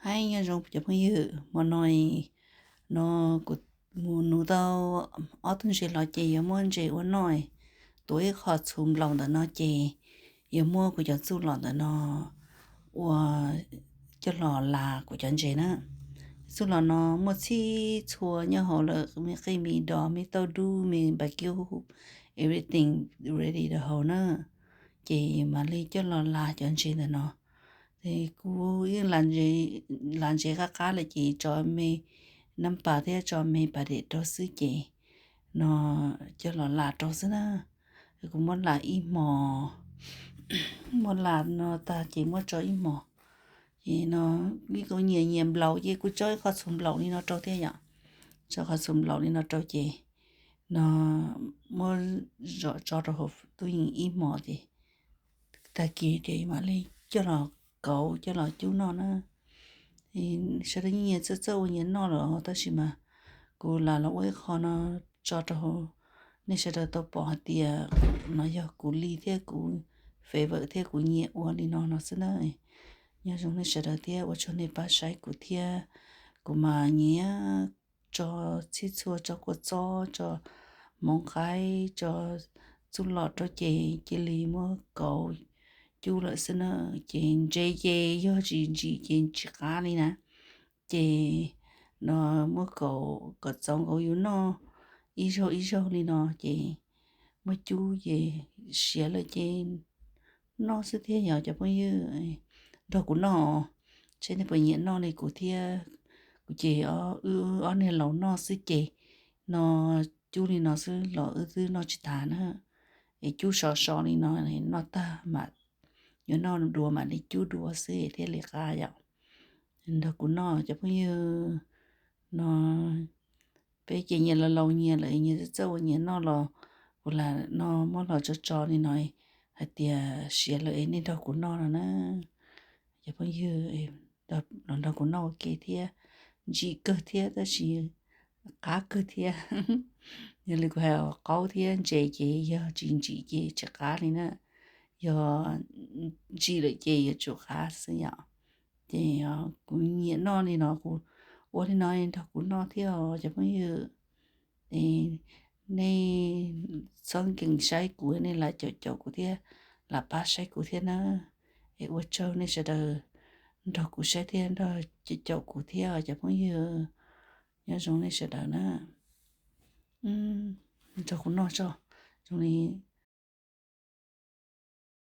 Hais nyob zoo cov phooj ywg, hmo no, no kuv mus nuv tau ob tug ntses los ces yuav muab ntses ua noj. Tuav ib qho txhuv nplaum ntawm no ces yuav muab kuv cov txuj lom ntawm no ua coj los las kuv cov ntses na. Txuj lom no muaj txhij txhua nyob hauv lawm, me qij me dos me tauj dub me npa kiub, everything ready rau hauv na. Ces mam li coj los las cov ntses ntawm no. Ces kuv yeej las ntses qab qab lawm ces tso me nab pas thiab tso me pas dej rau xwb ces no coj los las rau xwb na. Kuv muab las ib hmos, muab las no tag ces muab tso ib hmos. Ces no kuv nyias nyias nplaum ces kuv tso ib qho txhuv nplaum li no rau thiab yom. Tso qhov txhuv nplaum li no rau ces no muab zom tso rau hauv tub yees ib hmos ces tag kis ces mam li coj los kauv coj los cub noj na. Sawv daws yeej nyias txawj txawj ua nyias noj lawm tab sis mas kuv las los ua ib qho no tso rau hauv, nej sawv daws tau pom hais tias no yog kuv li thiab kuv favorite thiab kuv nyiam ua li no no xwb na. Nyob zoo nej sawv daws thiab ua tsaug nej pab saib kuv thiab. Kuv mas nyiam tso txhij txhua, tso kua txob, tso hmoov qaib, tso txuj lom rau ces cia li muab kauv cub lawm xwb na. Ces ntses ces yog tsis ntsim ces tsis qab li na. Ces no muab kauv kom txaus nkaus yus noj ib zaug ib zaug li no ces muab cub ces siav lawm ces noj xwb thiab yog cov phooj ywg nrog kuv noj. Seb nej puas nyiam noj li kuv thiab. Kuv ces wb ob niag laus noj xwb ces no cub li no xwb los wb twb noj tsis tas na. Es cub sov so li no noj tag mam yuav noj dua mam li cub dua xwb thiaj li qab yom. Nrog kuv noj cov phooj ywg no. Peb ces nyias laus laus nyias lawm nyias txawj txawj ua nyias noj los kuv lam no muab los tso tso li no hais tias siav lawm es nej nrog kuv noj no na. Cov phooj ywg los nrog kuv noj ua ke thiab. Ntsim kawg thiab tab sis qab kawg thiab. Yog li kuv hais qaub thiab ntses ces yog tsis ntsim ces tsis qab li na. Yog ntsim lawm ces yuav tsum qab xwb yom. Ces kuv nyiam noj li no kuv ua li no nrog kuv noj thiab os cov phooj ywg. Nej txhob nkees saib kuv, nej lam caum caum kuv thiab, lam pab saib kuv thiab na. Es ua tsaug nej sawv daws nrog kuv saib thiab nrog caum kuv thiab cov phooj ywg. Nyob zoo nej sawv daws na. Nrog kuv noj tso, zoo li